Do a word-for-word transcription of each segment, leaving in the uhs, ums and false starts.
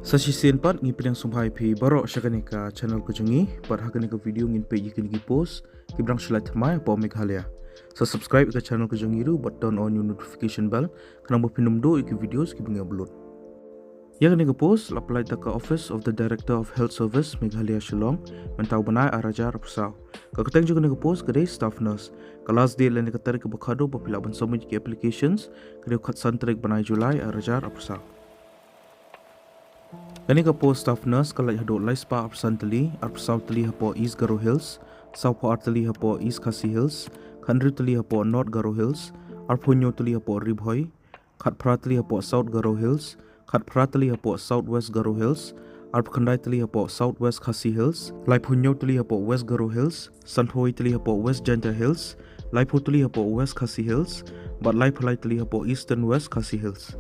Sa shisien pat ngi pdiang sngewbha ïa phi baroh sha kane ka channel ka jong ngi, bad ha kane ka video ngin peit ïa kine ki post kiba dang shu lait thymmai hapoh Meghalaya. Sa subscribe ïa ka channel ka jong ngi ruh bad turn on ïa u notification bell, khnang ba phin ym duh ïa ki videos kiba ngi upload. Ïa kane ka post la pynlait da ka Office of the Director of Health Service, Meghalaya, Shillong, mynta u bnai ar hajar arphew saw. Ka kyrteng jong kane ka post ka dei staff nurse. Ka last date lane ka tarik kaba khatduh ba phi lah ban submit ïa ki applications ka dei u khatsan tarik bnai July ar hajar arphew saw. Kane ka post staff nurse ka lait haduh lai spah arphew san tylli, arphew saw tylli hapoh East Garo Hills, sawphew ar tylli hapoh East Khasi Hills, khathynriew tylli hapoh North Garo Hills, arphew hynñiew tylli hapoh Ri Bhoi, khatphra tylli hapoh South Garo Hills, khatphra tylli hapoh South West Garo Hills, arphew khyndai tylli hapoh South West Khasi Hills, laiphew hynñiew tylli hapoh West Garo Hills, sanphew tylli hapoh West Jaintia Hills, laiphew tylli hapoh West Khasi Hills, bad laiphew lai tylli hapoh Eastern West Khasi Hills.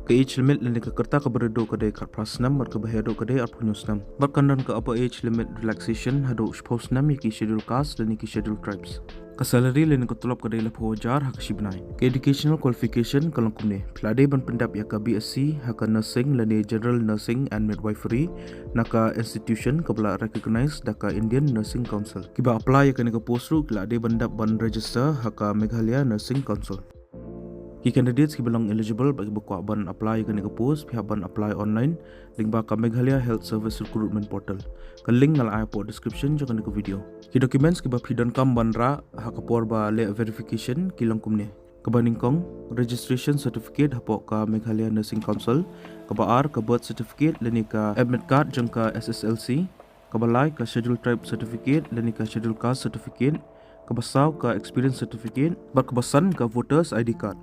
Ka age limit lane ka rta kaba rit duh ka dei khatphra snem bad kaba heh duh ka dei arphew hynñiew snem. Bad kan don ka upper age limit relaxation haduh shiphew snem ïa ki Scheduled Caste lane ki Scheduled Tribes. Ka salary lane ka tulop ka dei laiphew hajar ha ka shi bnai. Ka educational qualification ka long kumne: phi la dei ban pyndep ïa ka B Sc ha ka nursing lane general nursing and midwifery na ka institution kaba la recognize da ka Indian Nursing Council. Kiba apply ïa kane ka post ruh ki la dei ban dep ban register ha ka Meghalaya Nursing Council. Ki candidates kiba long eligible bad kiba kwah ban apply ïa kane ka post, phi hap ban apply online lyngba ka Meghalaya Health Service Recruitment Portal. Ka link nga la ai hapoh description jong kane ka video. Ki documents kiba phi donkam ban rah ha ka por ba leh verification ki long kumne: kaba nyngkong, registration certificate hapoh ka Meghalaya Nursing Council; kaba ar, ka birth certificate lane ka admit card jong ka S S L C; kaba lai, ka Scheduled Tribe certificate lane ka Scheduled Caste certificate; kaba saw, ka experience certificate; bad kaba san, ka voters I D card.